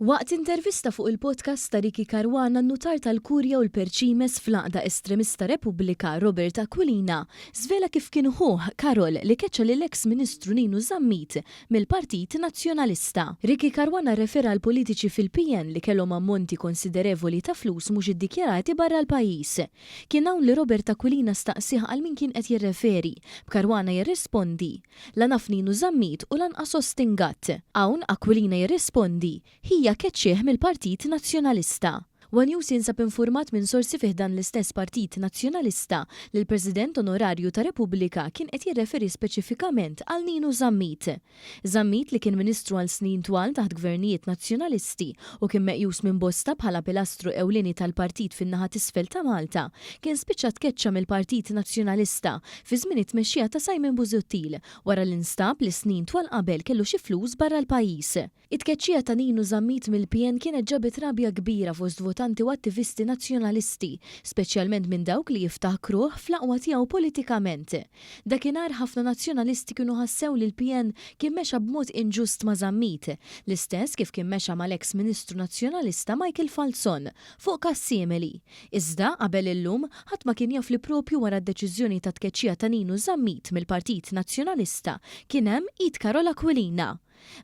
Waqt intervista fuq il-podcast ta' Ricky Caruana n-Nutar tal-Kurja u l-Perċimes fl-għaqda estremista Repubblika Robert Aquilina żvela kif kien ħuh Karol li keċċa lill-eks Ministru Ninu Zammit mill-Partit Nazzjonalista. Ricky Caruana rrefera għal politiċi fil-PN li kellhom ammonti konsiderevoli ta' flus mhux iddikjarati barra l-pajjiż. Kien hawn li Robert Aquilina staqsieh għal min kien qed jirreferi, b'Caruana jirrispondi, La naf Ninu Zammit u lanqas Austin Gatt. Hawn Aquilina jirrispondi, Ħija keċċieh mill-Partit Nazzjonalista. One News jinsab infurmat minn sorsi fi ħdan l-istess Partit Nazzjonalista li l-President Onorarju ta' Repubblika kien qed jirreferi speċifikament għal Ninu Zammit. Zammit li kien Ministru għal snin twal taħt gvernijiet Nazzjonalisti u kien meqjus minn bosta bħala pilastru ewlieni tal-partit fin-naħa t'isfel ta' Malta kien spiċċa tkeċċa mill-Partit Nazzjonalista fi żmien it-tmexxija ta' Simon Busuttil, wara li nstab li snin twal qabel kellu xi flus barra l-pajjiż. It-tkeċċija ta' Ninu Zammit mill-PN kienet ġabet rabja kbira fost votanti u attivisti Nazzjonalisti, speċjalment minn dawk li jiftakruh fl-aqwa tiegħu politikament. Dakinhar ħafna Nazzjonalisti kienu ħassew li l-PN kien mexa b'mod inġust ma' Zammit, l-istess kif kien mexa mal-eks Ministru Nazzjonalista Michael Falzon, fuq każ simili. Iżda, qabel illum, ħadd ma kien jaf li proprju wara d-deċiżjoni tat-tkeċċija ta' Ninu Zammit mill-Partit Nazzjonalista kien hemm id Karol Aquilina.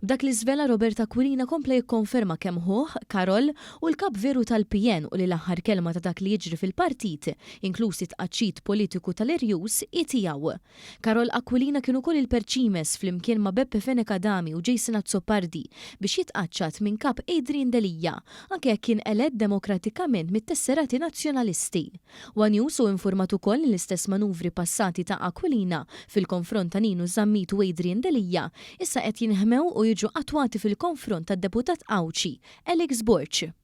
B'dak li żvela Robert Aquilina kompla jikkonferma kemm ħuh, Karol, hu l-kap veru tal-PN u li l-aħħar kelma ta' dak li jiġri fil-partit, inkluż it-tqaċċit politiku tal-irjus, hi tiegħu. Karol Aquilina kien ukoll il-perċimes flimkien ma' Beppe Fenech Adami u Jason Azzopardi biex jitqaċċat minn Kap Adrian Delia, anke jekk kien elett demokratikament mit-tesserati Nazzjonalisti. One News hu infurmat ukoll li l-istess manuvri passati ta' Aquilina fil-konfront ta' Ninu Zammit u Adrian Delia issa qed jinħmew u jiġu attwati fil-konfront tad-Deputat Għawdxi, Alex Borg.